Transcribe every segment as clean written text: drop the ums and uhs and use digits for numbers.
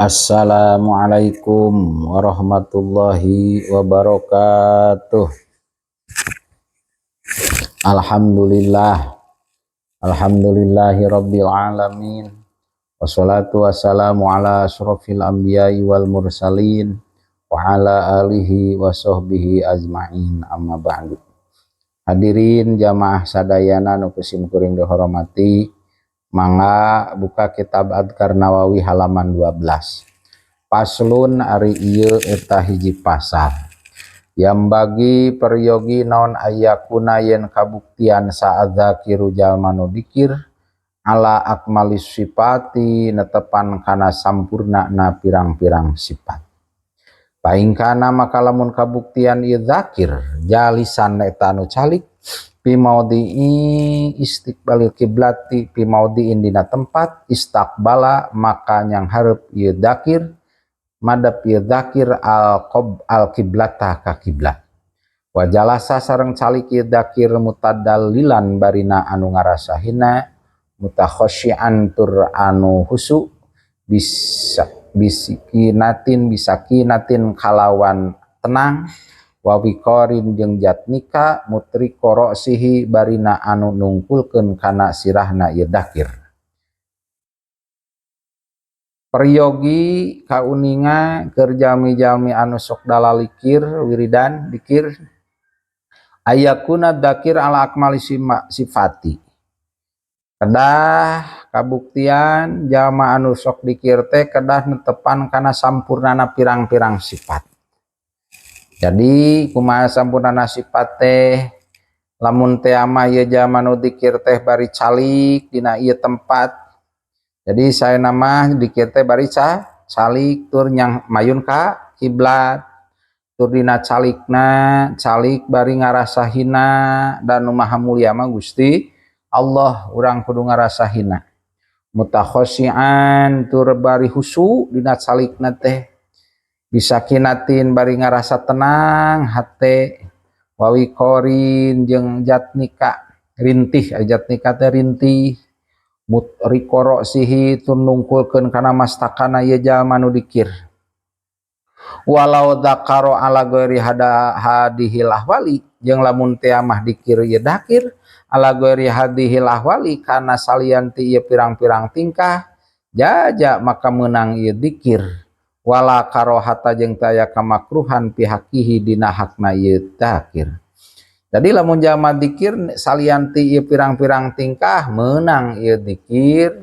Assalamualaikum warahmatullahi wabarakatuh. Alhamdulillah. Alhamdulillahi rabbil alamin. Wassalatu wassalamu ala asyrafil anbiya'i wal mursalin wa ala alihi wa sahbihi ajmain, amma ba'du. Hadirin jamaah sadayana nu ku sim kuring dihormati, mangga buka kitab Adkar Nawawi halaman 12. Faslun, ari ieu eta hiji pasal. Yanbaghi, peryogi naon, ayyakuna, yen kabuktian saha adz-dzakiru, jalma nu dikir, ala akmalis sifati, netepan kana sampurna na pirang-pirang sifat. Fa in kana, maka lamun kabuktian ieu zakir, jalisan, eta anu calik, fi maudhi'i istiqbalil kiblati, fi maudhi'in, dina tempat, istaqbala, maka nyanghareup ieu dzakir, madep ieu dzakir, al qob al kiblata, ka kiblat, wa jalasa, sareng calik ieu dzakir, mutadallilan, barina anu ngarasa hina, mutakhasyian, tur anu husu, bisa bisikinatin, bisakinatin, kalawan tenang, wa wiqarin, jeung jatnika, mutriqo ra'sihi, barina anu nungkulkeun kana sirahna ieu dzakir. Peryogi kauninga keur jalmi-jalmi anu sok dalalikir wiridan dikir, ayyakuna dzakir ala akmali sifati, kedah kabuktian jalma anu sok dikir teh kedah netepan kana sampurnana pirang-pirang sifat. Jadi kumaha sampurnana sifat teh? Lamun teh ama ieu jalma nu dikir teh bari calik dina ieu tempat. Jadi saya nama dikir teh bari calik tur nyang mayun ka kiblat, tur dina calikna calik bari ngarasa hina, dan nu maha mulia mah Gusti Allah, urang kudu ngarasa hina, mutakhasyian, tur bari husu dina calikna teh, bisakinatin, bari ngarasa tenang hate, wa wiqarin, jeung jatnika rintih, jatnika teh rintih, mutriqo ra'sihi, tur nungkulkeun kana mastakana ieu jalma nu dikir. Walau dzakara ala ghairi hada hadihil ahwali, jeung lamun teh mah dikir ieu dakir ala ghairi hadihil ahwali, kana salian ti ieu pirang-pirang tingkah, jaza, maka meunang ieu dikir, wala karohata, jeung taya kamakruhan, fi haqqihi, dina hakna ieu dakir. Jadi lamun jalma dikir salian ti ieu pirang-pirang tingkah, meunang ieu dikir.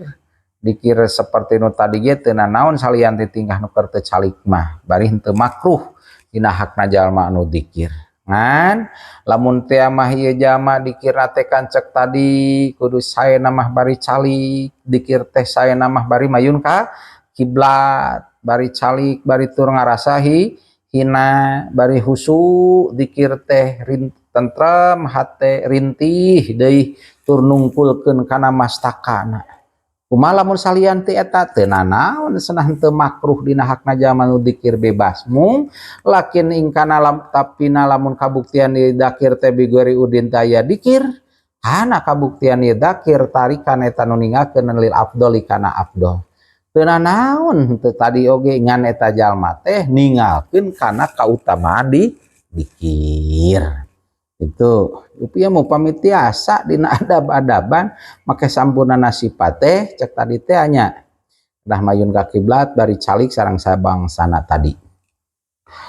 Dikir seperti nu tadi ge teu nanaon salian ti tingkah nu keur teu calik mah, bari henteu makruh dina hakna jalma anu dikir. Ngan lamun teh mah ieu jalma dikirna teh kan cek tadi kudu saena mah bari calik dikir teh, saena mah bari mayun ka kiblat, bari calik, bari tur ngarasa hina, bari husu dikir teh, tentrem hate, rintih deui, tur nungkulkeun kana mastakana. Kumaha lamun salian ti eta? Teu nanaon, cenah henteu makruh dina hakna jalma nu dikir, bebas. Mung lakin in kana lam, tapina lamun kabuktian di dakir teh bighairi udin, taya dikir kana kabuktian ieu dakir, tarikan, eta nu ninggalkeun, lil afdoli, kana afdol, teu nanaon henteu tadi oge, ngan eta jalma teh ninggalkeun kana kautamaan di dikir itu. Upia mau pamit tiasa dina adab-adaban make sampurnana sifat teh cek tadi teh nya dah mayun ka kiblat, bari calik sareng sabangsana tadi.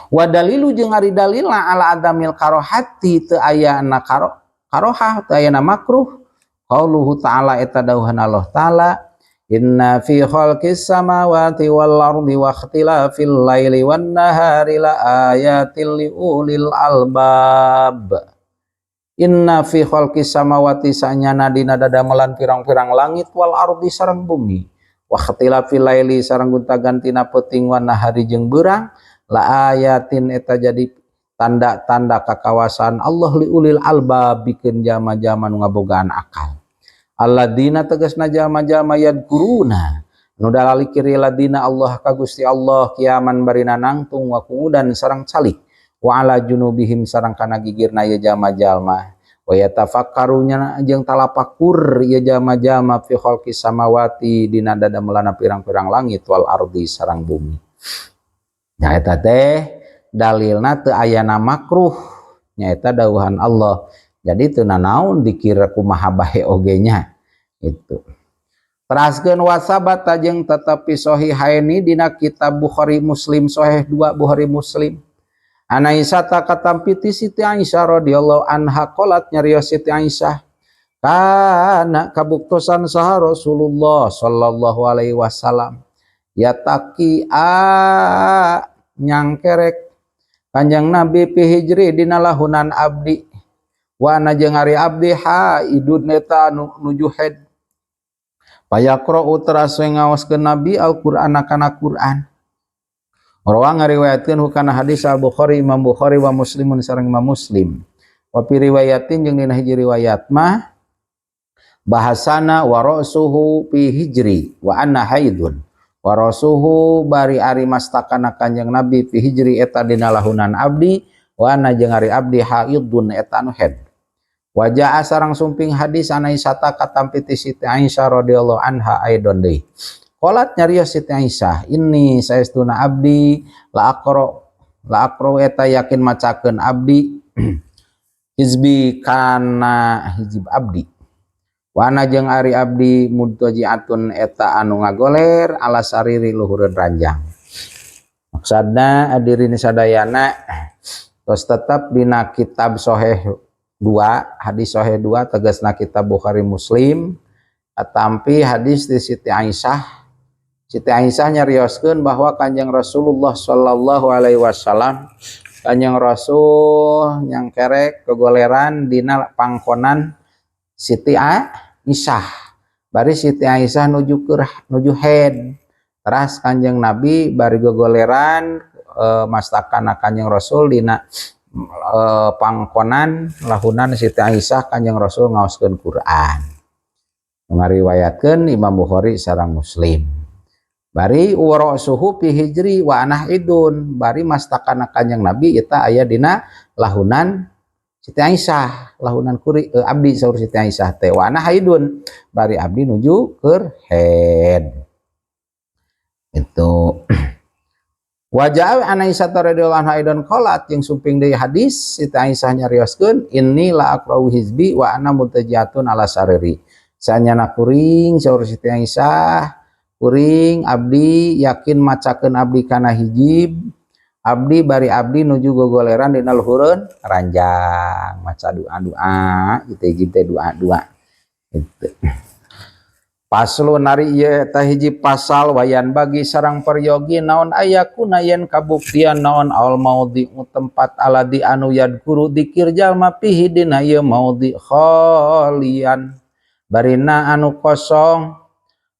Wa dalilu, jeung ari dalilna, ala adamil karohati, teu ayana karohah, teu ayana makruh, qauluhu ta'ala, eta dawuhan Allah ta'ala, inna fi khalqis samawati wal ardi wa ikhtilafil laili wan nahari la ayatil li ulil albab. Inna fi khalqis samawati, sanyana dina dadamelan pirang-pirang langit, wal ardi, sareng bumi, wa ikhtilafil laili, sareng gonta-gantina peuting, wan nahari, jeung beurang, la ayatin, eta jadi tanda-tanda kakawasaan Allah, li ulil albab, bikeun jalma-jalma nu ngabogaan akal. Alladzina, tegasna jalma-jalma, yadkuruna, nu dalalikir, ladina Allah, ka Gusti Allah, kiaman, barina nangtung, wa qu'udan, sareng calik, wa ala junubihim, sareng kana gigirna ieu jalma-jalma. Wa yatafakkaru jeung talapakur ieu jalma-jalma fi khalqis samawati dina dadamelanna pirang-pirang langit wal ardi sareng bumi. Nyaeta teh dalilna teu ayana makruh, nyaeta dawuhan Allah. Jadi teu nanaon dikir kumaha bae oge nya itu. Teraskeun wasabata jeung tetapi sahihaini dina kitab Bukhari Muslim, sahih 2 Bukhari Muslim. An Aisyah katampi ti Siti Aisyah radhiyallahu anha qalat nyarios Siti Aisyah, kana kabuktosan saha Rasulullah sallallahu alaihi wasallam yataki a nyangkerek Kanjeng Nabi fi hijri dina lahunan abdi wa ana jeung ari abdi haidun eta anu nuju haid. Fayaqra'u teras ngaoskeun Nabi Al-Qur'an kana Qur'an. Rawa ngariwayatkeun hukana hadis Al-Bukhari Imam Bukhari wa Muslimun sareng Imam Muslim. Wa fi riwayatin jeung dina hiji riwayat mah bahasana wa ra'suhu fi hijri wa anna haidun. Wa ra'suhu bari ari mastakana Kanjeng Nabi fi hijri eta dina lahunan abdi wa anna jeung ari abdi haidun eta anu haid. Wa jaa sareng sumping hadis an Aisyah katampi ti Siti Aisyah radhiyallahu anha aidon deui. Qalat nyarios Siti Aisyah, ini saestuna abdi la aqra eta yakin macakeun abdi hizbi kana hizib abdi. Wa ana jeung ari abdi mudtaji'atun eta anu ngagoler ala sariri luhureun ranjang. Maksudna hadirin sadayana tos tetep dina kitab sahih 2, hadis sahih 2 tegasna kitab Bukhari Muslim katampi hadis di Siti Aisyah. Siti Aisyah nyarioskeun bahwa Kanjeng Rasulullah sallallahu alaihi wasallam Kanjeng Rasul nyangkerek kegoleran dina pangkonan Siti Aisyah. Bari Siti Aisyah nuju keur nuju haid. Teras Kanjeng Nabi bari gogoleran mastakana Kanjeng Rasul dina pangkonan lahunan Siti Aisyah Kanjeng Rasul ngaoskeun Quran. Ngariwayatkeun Imam Bukhari sareng Muslim. Bari warasuhu fi hijri wa ana idun, bari mastakana Kanjeng Nabi eta aya dina lahunan Siti Aisyah, lahunan kuri abdi saur Siti Aisyah teh wa ana haidun, bari abdi nuju keur haid. Itu. Wa jaa an Aisyah radhiyallahu anha aidon qalat jeung sumping deui hadis Siti Aisyah nyarioskeun inni la aqra'u hizbi wa ana mutajiatun ala sariri. Sanyana kuring saur Siti Aisyah kuring abdi yakin macakeun abdi kana hijib abdi bari abdi nuju gogoleran dina luhureun ranjang maca doa-doa gitu hijib teh doa-doa gitu. Paslon ari ieu eta hiji pasal wayan bagi sarang peryogi naon ayakuna yen kabuktian naon al maudhi tempat aladi anu yadkuru dikir jalma fihi dina ieu maudhi khalian barina anu kosong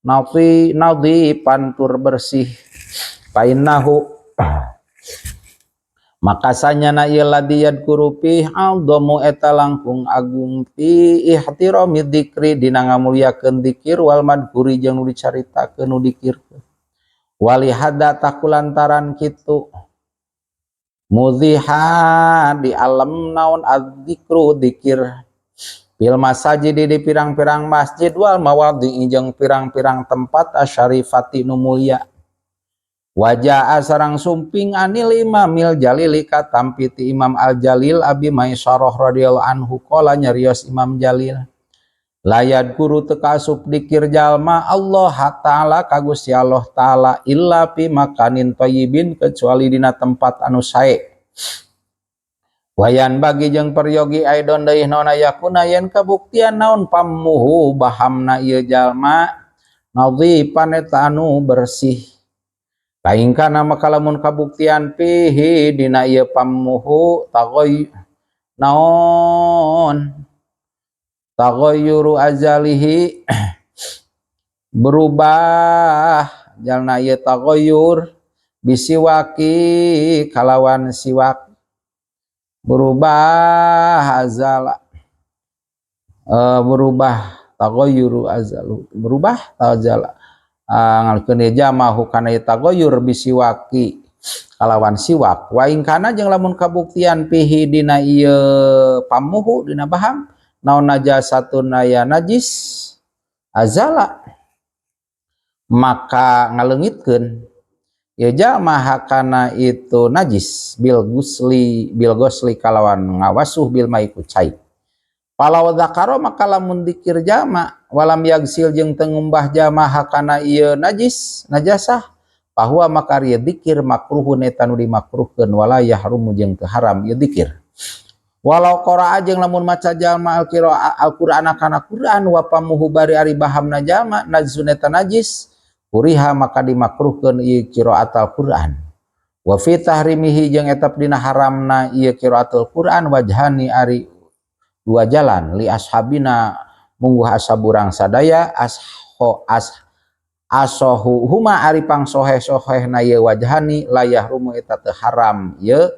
nadhi nadhi pantur bersih painahu maka sanyana ieu ladzi yadkuru fi a'dhamu eta langkung agung fi ihtirami dzikri dina ngamuliakeun dzikir wal madhkuri jeung nu dicaritakeun nu dikirkeun wali hada takulantaran kitu mudhiha di alam naon adzikru dzikir fil masajid di pirang-pirang masjid wal mawadhi jeung pirang-pirang tempat asyarifati nu mulia. Wajaa sareng sumping anil imamil jalili katampi ti Imam Al Jalil Abi Maisyarah radhiyallahu anhu qala nyarios Imam Jalil layad guru teu kaasup dikir jalma Allah taala ka Gusti Allah taala illa fi makanin thayyibin kecuali dina tempat anu sae. Wayan bagi jeung peryogi aidon deui naon ayakuna yen kabuktian naon pamuhu bahamna ieu jalma nadhifan eta anu bersih. Laingkana maka lamun kabuktian fihi dina ieu pamuhu tagoy naon taghayyuru azalihi berubah jalna ieu taghayyur bisiwaki kalawan siwak berubah azala berubah taghayyuru azalu berubah azala ngalkeun jamahu kana ieu taghayyur bisiwaki kalawan siwak wa in kana jeung lamun kabuktian fihi dina ieu pamuhu dina baham Naon najasatun, aya najis, azala, maka ngaleungitkeun ya jalma hakana itu najis, bil gusli, bil gosli, kalawan ngawasuh, bil mai, ku cai. Falau dzakaro, maka lamun dikir jalma, walam yagsil, jeung teu ngumbah jalma hakana ieu najis, najasah, fahuwa, maka ieu dikir, makruhun, eta nu dimakruhkeun, wala yahrumu, jeung teu haram ieu dikir. Walau qara'a, jeung lamun maca jalma, al-Qur'an, kana Qur'an, wa famuhu, bari ari bahamna jalma, najsun, eta najis, kuriha, maka dimakruhkeun ieu qiraat al-Qur'an. Wa fi tahrimihi, jeung eta dina haramna ieu qiraatul Qur'an, wajhani, ari dua jalan, li ashabina, mungguh ashab urang sadaya, asho as asohu huma, ari pang soheh soheh na ieu wajhani, la yahrumu, eta teu haram ieu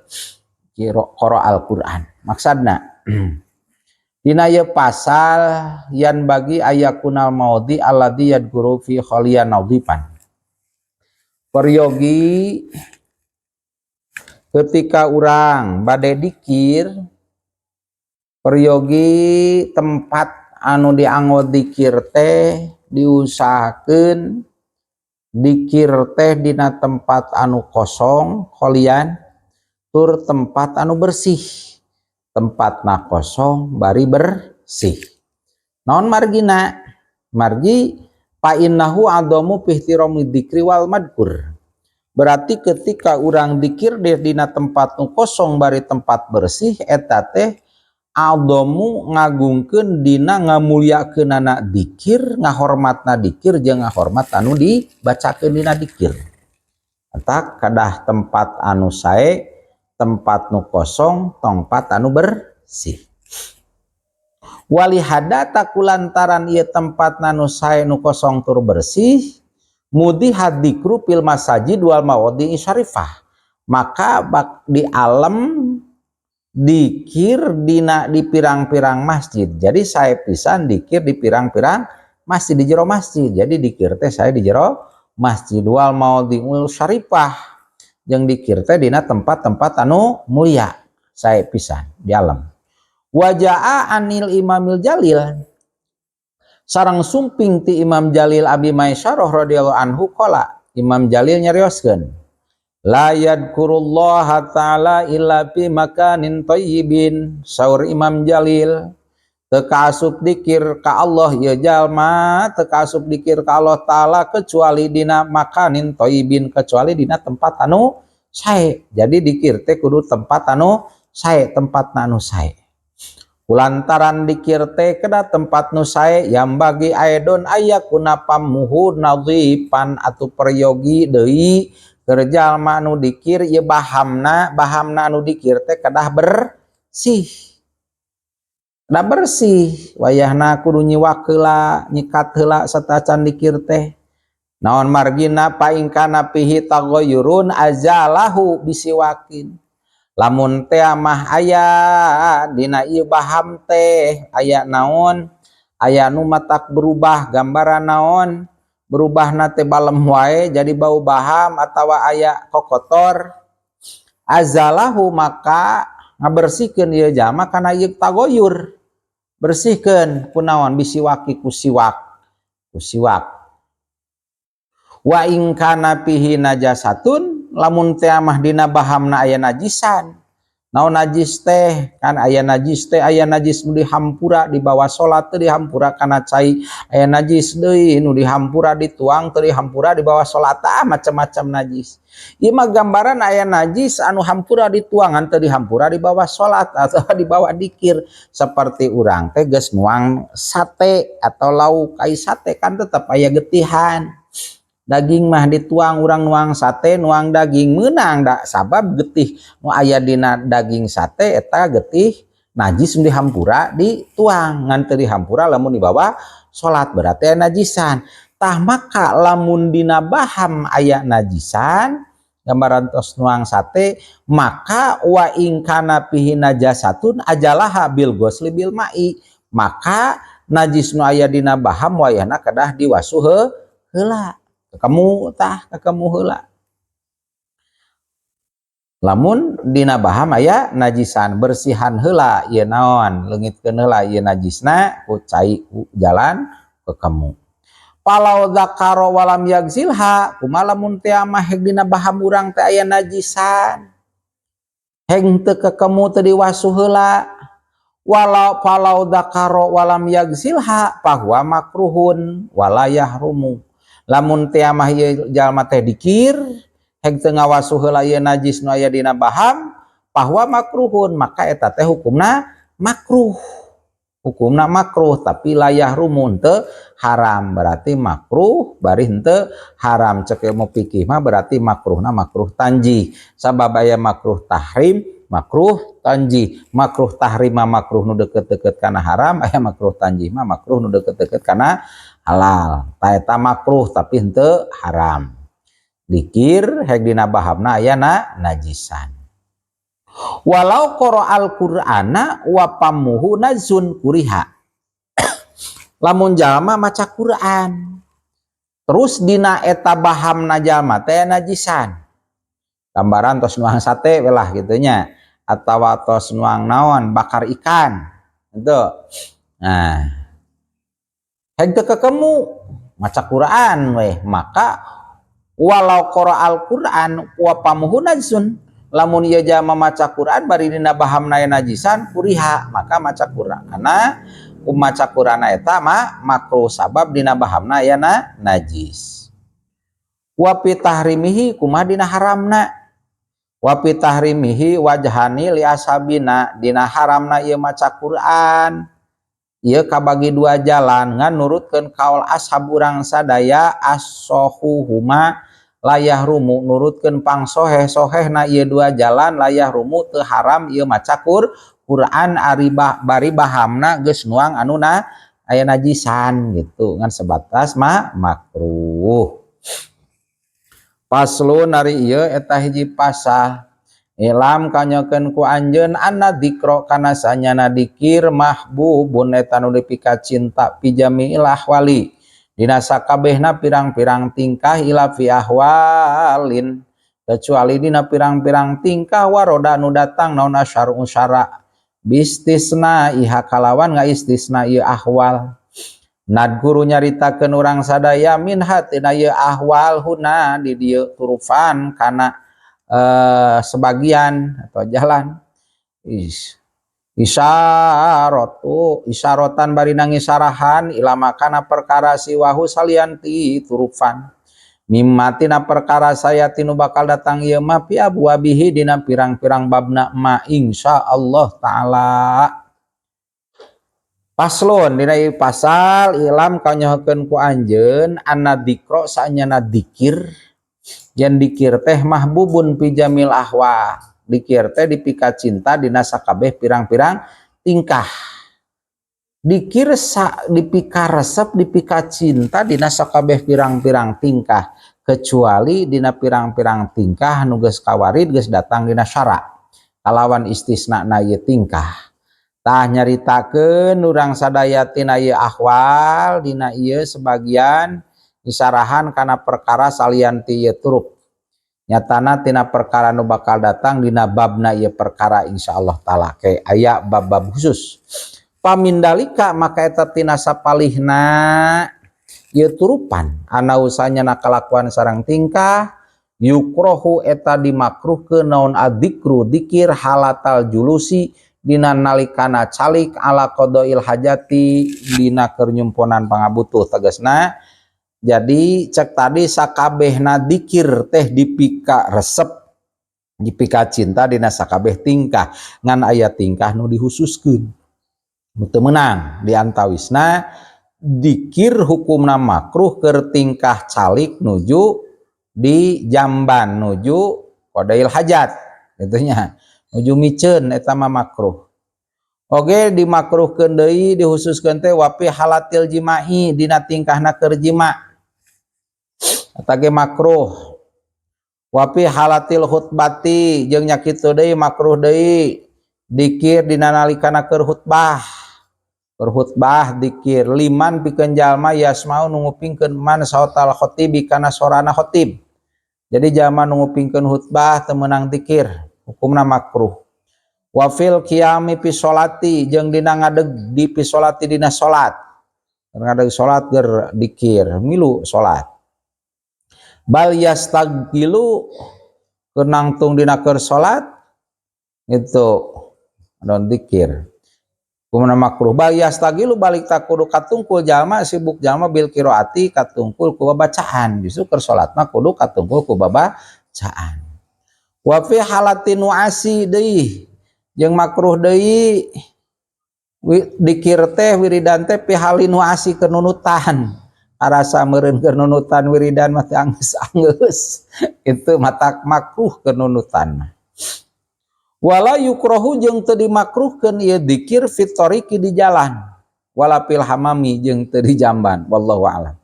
qira Al-Qur'an. Maksudna dina ieu pasal yanbagi ayyakunal maudhi alladzi yadhkuru fi khaliyan nadhifan. Peryogi ketika urang bade dikir, peryogi tempat anu dianggo dikir teh diusahakeun dikir teh dina tempat anu kosong, kholian, tur tempat anu bersih. Tempatna kosong bari bersih. Naon margina? Margi fa innahu a'dhamu fihtirami dzikri wal madkur. Berarti ketika urang dikir di dina tempat nu kosong bari tempat bersih, eta teh a'dhamu, ngagungkeun dina ngamuliakeunana dikir, ngahormatna dikir jeung ngahormat anu dibacakeun dina dikir. Eta kedah tempat anu sae, tempat nu kosong, tempat anu bersih. Walihada, kulantaran ieu tempat nu sae, nu kosong tur bersih, mudiha dzikru fil masajid wal mawadhi syarifah, maka bak di alam dikir dina di pirang-pirang masjid. Jadi sae pisan dikir di pirang-pirang masjid, di jero masjid. Jadi dikir teh sae di jero masjid, wal mawadhi'ul syarifah, jeung dikir teh dina tempat-tempat anu mulia sae pisan di alam. Wajaa anil Imamil Jalil, sareng sumping ti Imam Jalil Abi Maisyarah radhiyallahu anhu, qala, Imam Jalil nyarioskeun, la yadkurullaha ta'ala illa fi makanin thayyibin. Saur Imam Jalil, teu kaasup dikir ka Allah ieu jalma, teu kaasup dikir ka Allah Ta'ala kecuali dina makanin thayyibin, kecuali dina tempat anu sae. Jadi dikir teh kudu tempat anu sae, tempat anu sae. Kulantaran dikir teh kedah tempat nu sae, yanbagi aidon ayyakuna famuhu nadhifan, atuh peryogi deui keur jalma anu dikir ieu bahamna, bahamna anu dikir teh kedah bersih, kedah bersih. Wayahna kudu nyiwak heula, nyikat heula satacan dikir teh. Naon margina? Fa in kana fihi taghayyurun azalahu bisiwakin. Lamun teh mah aya dina ieu baham teh aya naon, aya nu matak berubah gambaran, naon berubah teh, balem wae jadi bau baham atawa aya kokotor, azalahu, maka ngabersihkeun ieu jalma kana ieu tagoyur, bersihkeun kunaon? Bisiwaki, ku siwak, ku siwak. Wa in kana fihi najasatun, lamun teh mah dina bahamna aya najisan. Naon najis teh? Kan aya najis teh, aya najis nu dihampura dibawa salat teu dihampura kana cai, aya najis deui nu dihampura dituang teu dihampura dibawa salat, ah, macam-macam najis. Ieu mah gambaran aya najis anu hampura dituangan teu dihampura dibawa salat atau dibawa dikir. Seperti urang teh geus nuang sate atau lauk ai sate kan tetep aya getihan daging mah. Dituang, urang nuang sate, nuang daging, menang da sabab getih nu aya dina daging sate eta getih najis nu dihampura dituang, ngan teu dihampura lamun dibawa salat, berarti aya najisan. Tah, maka lamun dina baham aya najisan, gambaran tos nuang sate, maka wa in kana fihi najasatun azalaha bil ghusli bil ma'i, maka najis nu aya dina baham wayahna kedah diwasuh heula, kamu tah kamu heula. Lamun dina baham aya najisan, bersihan heula ieu naon, leungitkeun heula ieu najisna ku cai, ku jalan kekemu. Falau dzakara walam yagsilha, kumaha lamun teh mah heg dina baham urang teh aya najisan, heg teu kekemu, teu diwasuh heula. Walau falau dzakara walam yagsilha fahuwa makruhun wala yahrumu. Lamun teh mah ieu jalma teh dikir heg teu ngawasuh heula ieu najis nu aya dina baham, fahuwa makruhun, maka eta teh hukumna makruh, hukumna makruh, tapi la yahrumu, teu haram. Berarti makruh bari henteu haram. Cek ilmu fikih mah berarti makruhna makruh tanjih, sabab aya makruh tahrim, makruh tanjih. Makruh tahrim mah makruh nu deket-deket kana haram, aya makruh tanjih mah makruh nu deket-deket kana halal. Tah, eta makruh tapi henteu haram, dikir heg dina bahamna aya na najisan. Walau qara al-Qur'ana wa famuhu najsun kuriha. Lamun jalma maca Quran terus dina eta bahamna jalma teh najisan, gambaran tos nuang sate welah gitu nya, atawa tos nuang naon, bakar ikan itu. Nah, heg teu kekemu maca Quran weh, maka walau qara al-Qur'an wa famuhu najsun, lamun ieu jalma maca Quran bari dina bahamna najisan, kuriha, maka maca Qur'ana, maca Qur'an eta mah makruh, sabab dina bahamna aya na najis. Wa fi tahrimihi, kumaha dina haramna? Wa fi tahrimihi wajhani li ashabina. Dina haramna ieu maca Quran ieu kabagi dua jalan, ngan nurutkeun kaul ashab urang sadaya as-sohuhuma la yahrumu, nurutkeun pangsoheh sohehna ieu dua jalan, la yahrumu, teu haram ieu maca Quran ari bari bahamna geus nuang anu na aya najisan gitu, ngan sebatas mah makruh. Faslun, ari ieu eta hiji pasal. I'lam, kanyahokeun ku anjeun, anna dzikra, kana sanyana dikir, mahbubun, eta nu dipika cinta, fi jami'il ahwali, dina sakabehna pirang-pirang tingkah, illa fi ahwalin, kecuali dina pirang-pirang tingkah, waroda, nu datang naon asyar'u syara, bistisna iha, kalawan ngaistisna ieu ahwal. Nadzkuru, nyaritakeun urang sadaya, minha, tina ieu ahwal, huna, di dieu, turufan, kana sebagian atau jalan, is isyaratu isyaratan, bari nangisarahan, ila ma, kana perkara, siwahu, salian ti turufan, mimma, tina perkara, sayati, nu bakal datang ieu ma, fi abwabihi, dina pirang-pirang babna ma, insyaallah taala. Faslun, dina ieu pasal, i'lam, kanyahokeun ku anjeun, anna dzikra, saenyana dikir, yen dikir teh mahbubun fi jamil ahwal, dikir teh dipika cinta dina sakabeh pirang-pirang tingkah. Dikir sa dipika resep, dipika cinta dina sakabeh pirang-pirang tingkah, kecuali dina pirang-pirang tingkah nu geus kawarid, geus datang dina syara kalawan istisna na ieu tingkah. Tah, nyaritakeun urang sadaya tina ieu ahwal dina ieu sebagian isarahan kana perkara salian ti ieu turuf, nyatana tina perkara nu bakal datang dina babna ieu perkara, insyaallah taala ke aya bab-bab khusus. Famindalika, maka eta tina sapalihna ieu turupan, annahu, sanyana kalakuan sareng tingkah, yukrohu, eta dimakruhkeun naon adzikru dikir, halatal julusi, dina nalikana calik, ala qadail hajati, dina keur nyumponan pangabutuh. Tegasna jadi cek tadi sakabehna dikir teh dipika resep, dipika cinta dina sakabeh tingkah, ngan aya tingkah nu dihususkeun nu teu meunang. Di antawisna dikir hukumna makruh keur tingkah calik nuju di jamban, nuju qadail hajat kitu nya, nuju miceun, eta mah makruh. Oge dimakruhkeun deui, dihususkeun teh wafi halatil jima'i, dina tingkahna keur jima eta ge makruh. Wafi halatil khutbati, jeung nya kitu deui makruh deui dikir dina nalikana keur khutbah, keur khutbah dikir, liman, pikeun jalma, yasmau, nu ngupingkeun man sautal khotibi, kana sorana khotib. Jadi jalma nu ngupingkeun khutbah teu meunang dikir. Hukumna makruh. Wa fil qiyami fi sholati, jeung dina ngadeg, di fi sholati, dina salat. Ngadeg salat ger dikir milu salat. Bal yastagilu, keur nangtung dina keur salat itu don dikir, hukumna makruh. Bal yastagilu, balik tak kudu katungkul jalma, sibuk jalma, bil qiraati, katungkul ku babacaan. Justru keur salat mah kudu katungkul ku babacaan. Wa fi halati nuasi deui, jeung makruh deui dikir teh, wiridan teh, fi hali nuasi, keur nunutan. Arasa meureun keur nunutan wiridan mah teh anggeus-anggeus itu, matak makruh keur nunutan. Wala yukrohu, jeung teu dimakruhkeun ieu dikir, fit thoriqi, di jalan, wala fil hamami, jeung teu di jamban. Wallahu a'lam.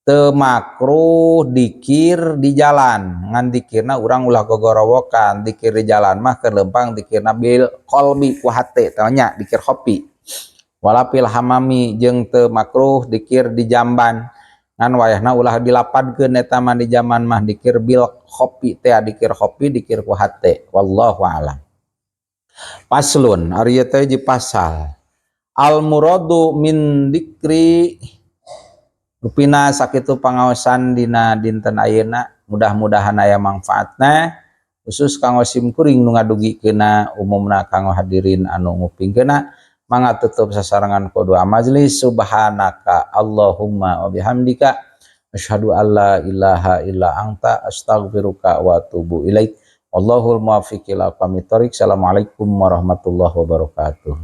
Teu makruh dikir di jalan, ngan dikirna urang ulah gogorowokan. Dikir di jalan mah keur lempang dikirna bil qalbi, ku hate tanya, dikir khofi. Wala fil hamami, jeung teu makruh dikir di jamban, ngan wayahna ulah dilapadkeun eta mah. Di jamban mah dikir bil khofi teh, dikir khofi, dikir ku hate. Wallahu a'lam. Faslun, ari teh di pasal. Al muradu min dikri. Rupina sakitu pangaosan dina dinten ayeuna, mudah-mudahan aya manfaatna, khusus kanggo sim kuring nu ngadugikeuna, umumna kanggo hadirin anu ngupingkeuna. Mangga tutup sasarengan ku doa majelis. Subhanaka Allahumma wa bihamdika, asyhadu alla ilaha illa anta, astaghfiruka wa atubu ilaik. Wallahul muwaffiq ila aqwamit thoriq. Assalamualaikum warahmatullahi wabarakatuh.